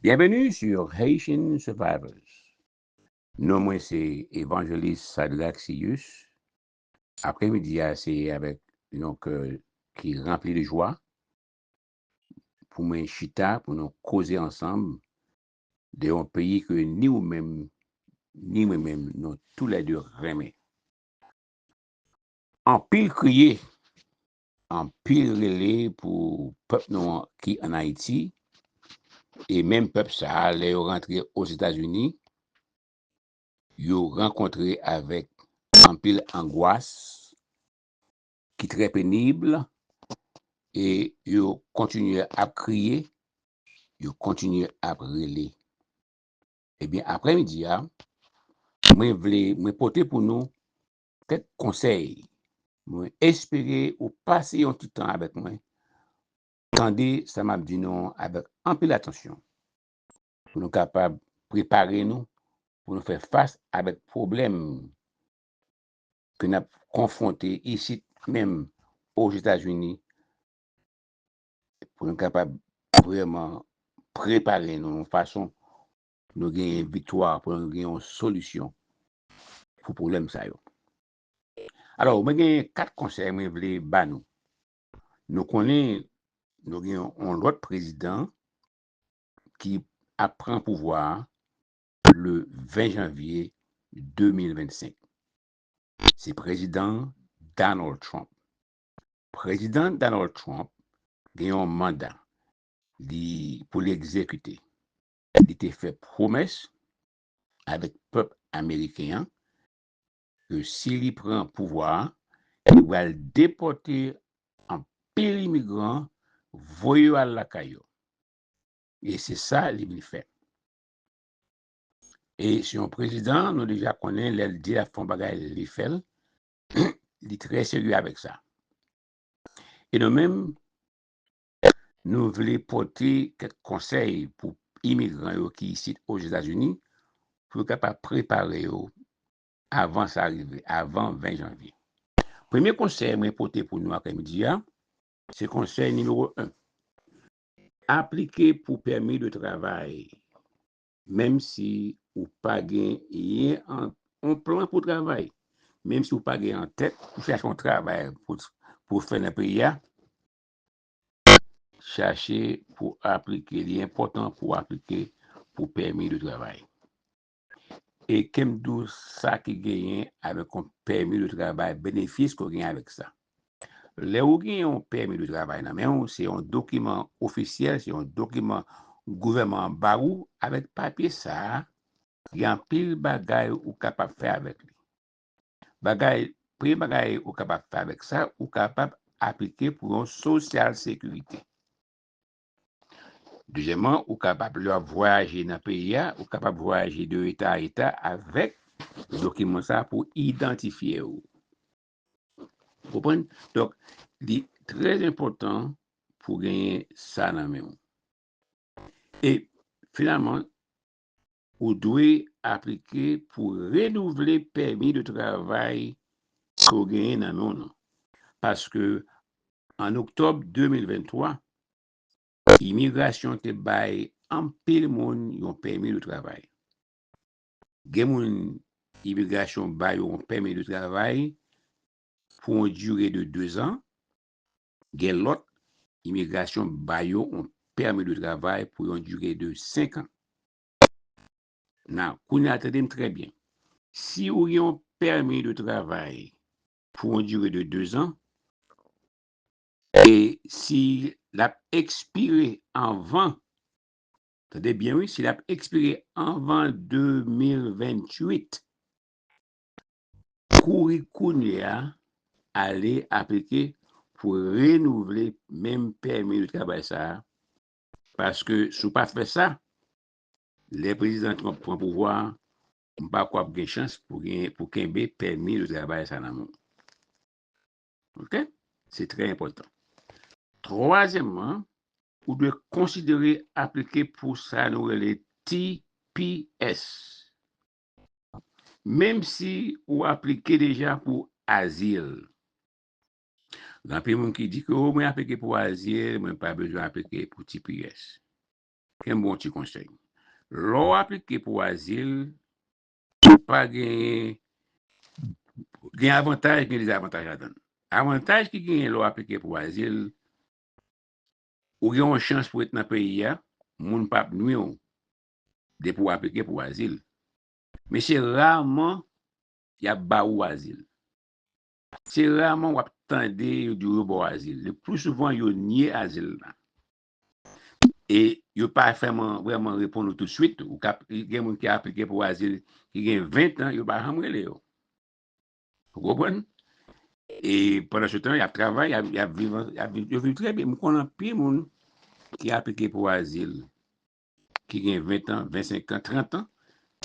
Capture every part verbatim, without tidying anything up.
Bienvenue sur Haitian Survivors. Non mwen se Evanjelis Sadrax Sirius. Aprèmidi a se avèk yon kè ki ranpli de jwa pou mwen chita, pou nou koze ansanm de yon peyi ke ni ou menm, ni mwen menm, nou toulède renmen. Anpil kriye, anpil rele pou pèp nou an ki ann Ayiti, e menm pèp sa a, lè yo rantre Ozetazini, yo rankontre avèk anpil angwas ki trè penib, e yo kontinye ap kriye, yo kontinye ap rele. Ebyen, aprèmidi a, mwen vle, mwen pote pou nou kèk konsèy. Mwen espere ou pase yon ti tan avèk mwen, tande sa m ap di nou avèk anpil atansyon, pou nou kapab prepare nou, pou nou fè fas avèk pwoblèm ke n ap konfwonte isit menm Ozetazini, pou nou kapab vrèman prepare nou yon fason nou genyen viktwa, pou nou genyen yon solisyon pou pwoblèm sa yo. Alò, mwen genyen kat konsèy mwen vle ba nou. Nou konnen nou gen yon lòt prezidan ki ap pran pouvwa a le ven janvye de mil vennsenk. Se prezidan Donald Trump. Prezidan Donald Trump gen yon manda li, pou li egzekite. Li te fè pwomès avèk pèp ameriken an ke si li pran pouvwa a, li pral depòte anpil imigran, voye yo al lakay yo. E se sa li vin fè. E se yon prezidan, nou deja konnen, lè l di l ap fè yon bagay, li fè l. Li trè serye avèk sa. E nou menm, nou vle pote kèk konsèy pou imigran yo ki isit Ozetazini, pou yo kapab prepare yo avan sa rive, avan ven janvye. Premye konsèy mwen pote pou nou aprèmidi a, se konsèy nimewo en. Aplike pou pèmi de travay, menm si ou pa gen yon plan pou travay, menm si ou pa gen an tèt pou chache yon travay pou, pou fè nan peyi a, chache pou aplike. Li enpòtan pou aplike pou pèmi de travay. E ke m di w sa ki genyen avèk yon pèmi de travay, benefis ke w genyen avèk sa. Lè ou gen yon pèmi de travay nan men w, se yon dokiman ofisyèl, se yon dokiman gouvènman an ba ou. Avèk papye sa a, gen anpil bagay ou kapab fè avèk li. Bagay, premye bagay ou kapab fè avèk sa, ou kapab aplike pou yon sosyal sekirite. Dezyèmman, ou kapab, lè w ap vwayaje nan peyi a, ou kapab vwayaje de eta a eta avèk dokiman sa a pou idantifye w. Ou konprann? Donk, li trè enpòtan pou genyen sa nan men w. E finalman, ou dwe aplike pou renouvle pèmi de travay ke w genyen nan men w nan. Paske an oktòb de mil venntwa, imigrasyon te bay anpil moun yon pèmi de travay. Gen moun imigrasyon ba yo yon pèmi de travay pou yon dire de dezan. Gen lòt, imigrasyon ba yo yon pèmi de travay pou yon dire de senk an. Now, kounye a, tande m trè byen. Si ou gen yon pèmi de travay pou yon dire de dezan, e si l ap ekspire anvan, tande byen wi, si l ap ekspire anvan de mil venntuit, kouri kounye a, ale aplike pou renouvle menm pèmi de travay sa a. Paske si w pa fè sa, lè Prezidan Trump pran pouvwa a, m pa kwè w ap gen chans pou gen, pou kenbe pèmi de travay sa nan men w. Oke? Se trè enpòtan. Twazyèmman, ou dwe konsidere aplike pou sa nou rele T P S. Menm si ou aplike deja pou azil. Gen anpil moun ki di ke, o, mwen aplike pou azil, mwen pa bezwen aplike pou T P S. Kenbe yon ti konsèy. Lè w aplike pou azil, ou pa genyen, gen avantaj, gen dezavantaj ladan l. Avantaj ki genyen lè w aplike pou azil, ou gen yon chans pou ret nan peyi a, moun p ap nwi w depi w aplike pou azil. Men se raman y ap ba ou azil. Se raman w ap tande yo di yo ba w azil. Le pli souvan, yo nye azil la. E yo pa vrèman, vrèman reponn ou toutswit. Ou ka, gen moun ki aplike pou azil ki gen ven tan, yo pa janm rele yo. Ou konprann? E pandan se tan, y ap travay, y ap, y ap viv, y ap viv, yo viv trè byen. M konn anpil moun ki aplike pou azil, ki gen ven tan, vennsenk an, trant an,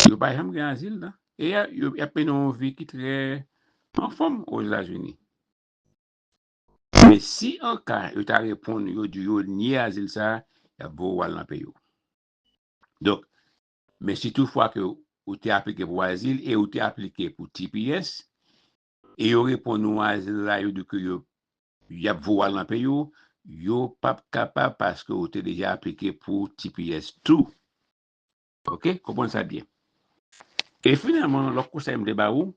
yo pa janm gen azil, non. E y a, yo, y ap mennen yon vi ki trè anfòm Ozetazini. Men si an ka yo ta reponn, yo di yo nye azil sa, y ap voye w al nan peyi w. Donk, men si toutfwa ke ou te aplike pou azil e ou te aplike pou T P S, e yo reponn ou azil la, yo di ke yo, y ap voye w al nan peyi w, yo p ap kapab paske ou te deja aplike pou T P S tou. Oke? Konprann sa byen. E finalman, lòt konsèy m te ba ou,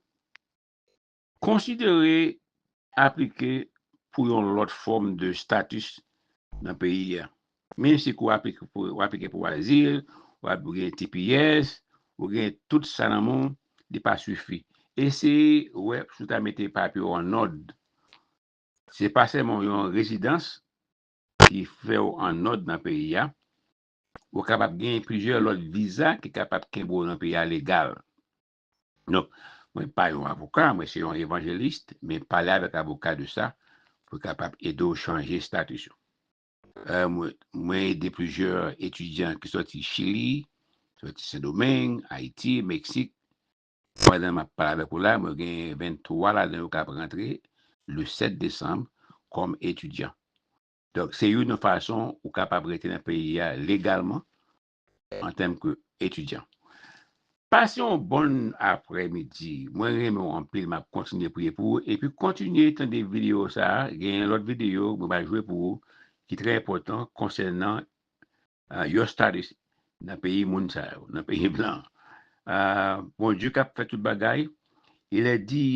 konsidere aplike pou yon lòt fòm de status nan peyi a. Menm si ke w aplike pou, w aplike pou azil, w ap gen T P S, ou gen tout sa nan men w, li pa sifi. Eseye wè si w ta mete papye w an òd. Se pa sèlman yon rezidans ki fè w an òd nan peyi a, ou kapab gen plizyè lòt viza ki kapab kenbe w nan peyi a legal. Donk, mwen pa yon avoka, mwen se yon evanjelis, men pale avèk avoka de sa pou kapab ede w chanje status ou. Euh, mwen, mwen ede plizyè etidyan ki sòti Chili, sòti Sendomeng, Ayiti, Meksik. Pandan m ap pale avèk ou la, mwen gen venntwa ladan yo k ap rantre le sèt desanm kòm etidyan. Donk, se youn nan fason ou kapab rete nan peyi a legalman an tèm ke etidyan. Pase yon bòn aprèmidi. Mwen renmen w anpil, m ap kontinye priye pou ou. Epi kontinye tande videyo sa a. Gen lòt videyo mwen pral jwe pou ou ki trè enpòtan konsènan, ah, your status nan peyi moun sa yo, nan peyi blan. Ah, Bondye k ap fè tout bagay, il est dit